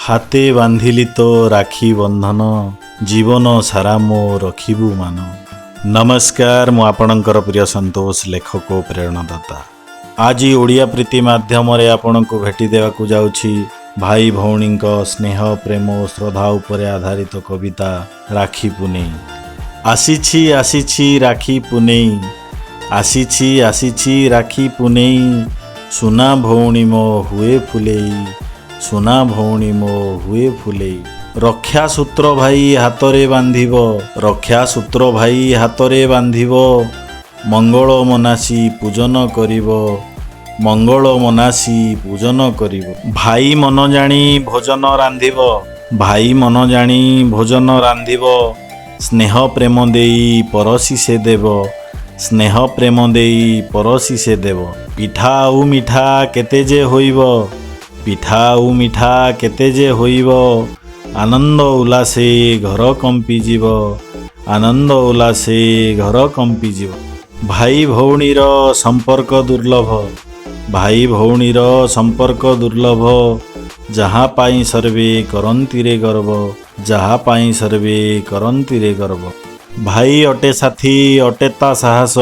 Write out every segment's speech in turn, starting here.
ହାତେ ବାନ୍ଧିଲି ତୋ ରାକ୍ଷୀ ବନ୍ଧନ, ଜୀବନ ସାରା ମୋ ରଖିବୁ ମାନ। ନମସ୍କାର, ମୁଁ ଆପଣଙ୍କର ପ୍ରିୟ ସନ୍ତୋଷ, ଲେଖକ ଓ ପ୍ରେରଣାଦାତା। ଆଜି ଓଡ଼ିଆ ପ୍ରୀତି ମାଧ୍ୟମରେ ଆପଣଙ୍କୁ ଭେଟି ଦେବାକୁ ଯାଉଛି ଭାଇ ଭଉଣୀଙ୍କ ସ୍ନେହ, ପ୍ରେମ ଓ ଶ୍ରଦ୍ଧା ଉପରେ ଆଧାରିତ କବିତା ରାକ୍ଷୀ ପୁନେଇ। ଆସିଛି, ଆସିଛି ରାକ୍ଷୀ ପୁନେଇ, ଆସିଛି, ଆସିଛି ରାକ୍ଷୀ ପୁନେଇ, ସୁନା ଭଉଣୀ ମୋ ହୁଏ ଫୁଲେଇ, ସୁନା ଭଉଣୀ ମୋ ହୁଏ ଫୁଲେଇ। ରକ୍ଷା ସୂତ୍ର ଭାଇ ହାତରେ ବାନ୍ଧିବ, ରକ୍ଷା ସୂତ୍ର ଭାଇ ହାତରେ ବାନ୍ଧିବ, ମଙ୍ଗଳ ମନାସି ପୂଜନ କରିବ, ମଙ୍ଗଳ ମନାସି ପୂଜନ କରିବ। ଭାଇ ମନ ଜାଣି ଭୋଜନ ରାନ୍ଧିବ, ଭାଇ ମନ ଜାଣି ଭୋଜନ ରାନ୍ଧିବ, ସ୍ନେହ ପ୍ରେମ ଦେଇ ପରସି ସେ ଦେବ, ସ୍ନେହ ପ୍ରେମ ଦେଇ ପରସି ସେ ଦେବ। ପିଠା ଆଉ ମିଠା କେତେ ଯେ ହୋଇବ, ପିଠା ଆଉ ମିଠା କେତେ ଯେ ହୋଇବ, ଆନନ୍ଦ ଉଲ୍ଲାସେ ଘର କମ୍ପିଯିବ, ଆନନ୍ଦ ଉଲ୍ଲାସେ ଘର କମ୍ପିଯିବ। ଭାଇ ଭଉଣୀର ସମ୍ପର୍କ ଦୁର୍ଲଭ, ଭାଇ ଭଉଣୀର ସମ୍ପର୍କ ଦୁର୍ଲଭ, ଯାହା ପାଇଁ ସର୍ବେ କରନ୍ତିରେ ଗର୍ବ, ଯାହା ପାଇଁ ସର୍ବେ କରନ୍ତିରେ ଗର୍ବ। ଭାଇ ଅଟେ ସାଥୀ, ଅଟେ ତା ସାହସ,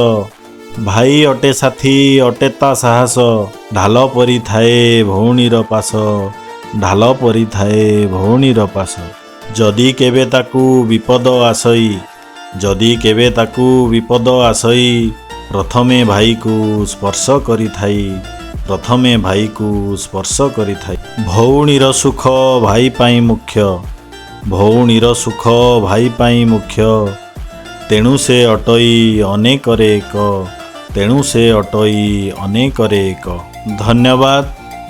ଭାଇ ଅଟେ ସାଥୀ, ଅଟେ ତା ସାହସ, ଢାଲ ପରି ଥାଏ ଭଉଣୀର ପାଶ, ଢାଲ ପରି ଥାଏ ଭଉଣୀର ପାଶ। ଯଦି କେବେ ତାକୁ ବିପଦ ଆସଇ, ଯଦି କେବେ ତାକୁ ବିପଦ ଆସଇ, ପ୍ରଥମେ ଭାଇକୁ ସ୍ପର୍ଶ କରିଥାଇ, ପ୍ରଥମେ ଭାଇକୁ ସ୍ପର୍ଶ କରିଥାଇ। ଭଉଣୀର ସୁଖ ଭାଇ ପାଇଁ ମୁଖ୍ୟ, ଭଉଣୀର ସୁଖ ଭାଇ ପାଇଁ ମୁଖ୍ୟ, ତେଣୁ ସେ ଅଟଇ ଅନେକରେ ଏକ, ତେଣୁ ସେ ଅଟଇ ଅନେକରେ ଏକ। ଧନ୍ୟବାଦ।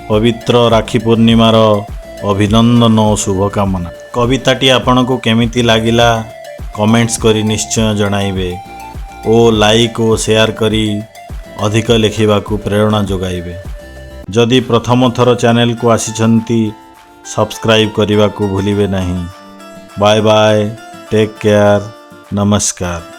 ପବିତ୍ର ରାକ୍ଷୀ ପୂର୍ଣ୍ଣିମାର ଅଭିନନ୍ଦନ ଓ ଶୁଭକାମନା। କବିତାଟି ଆପଣଙ୍କୁ କେମିତି ଲାଗିଲା, କମେଣ୍ଟସ୍ କରି ନିଶ୍ଚୟ ଜଣାଇବେ ଓ ଲାଇକ୍ ଓ ସେୟାର କରି ଅଧିକ ଲେଖିବାକୁ ପ୍ରେରଣା ଯୋଗାଇବେ। ଯଦି ପ୍ରଥମ ଥର ଚ୍ୟାନେଲକୁ ଆସିଛନ୍ତି, ସବସ୍କ୍ରାଇବ୍ କରିବାକୁ ଭୁଲିବେ ନାହିଁ। ବାଏ ବାଏ, ଟେକ୍ କେୟାର, ନମସ୍କାର।